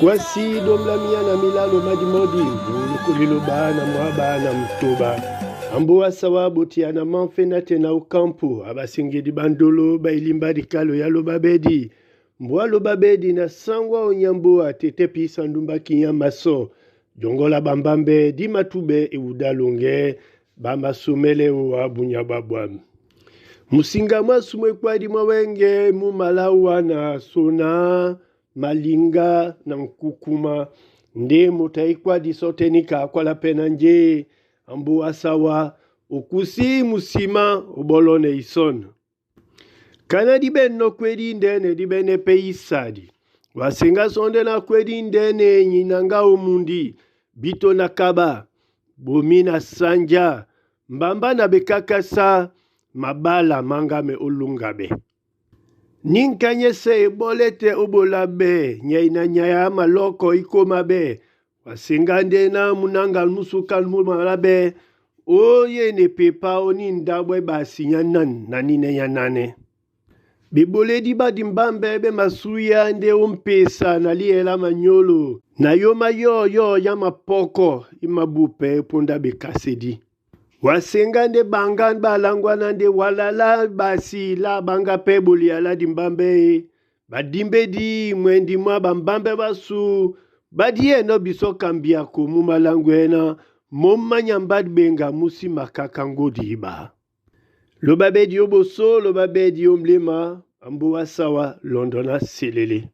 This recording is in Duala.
Kwasi domla mia na milalo madimodi ngulu na mwaba na mtoba ambo asawa botia na manfe na tena okampo abasingedi bandolo bailimba dikalo ya lobabedi mbwa lobabedi na sangwa onyambo atete pisa ndumba kinya maso jongola bambambe di matube ewuda longe bamasomele owa bunya babwami musinga mwasu mwekwadi mwa wenge mumalawa na sona malinga na nkukuma nde mutaikwadi sotenika akwala pena nje ambu asawa okusi musima obolone isona kana dibe no kwedi ndene dibe ne peisadi wasenga sonde na kwedi ndene nyinanga omundi bito na kaba bomi na sanja mbamba na bekakasa mabala mangame olungabe ninkanyese ebolete obolabe nyai na nyaya maloko ikomabe wasenga nde na munanga musuka mumalabe oye ne pepa oni ndabwe basinya nan na nine ya nane beboledi badi mbambe be masuya nde ompesa na liela manyolo na yo mayoyo ya mapoko imabupe ponda bekasedi wasenga nde banga balangwana nde walala basi la banga pe boliala dimbambe badimbedi mwendi mwa bambambe basu badie no biso kambia komu malangwena momanya mbadi benga musi makaka ngodi iba lobabedi yo boso lobabedi yo mlema ambo asawa londona selele.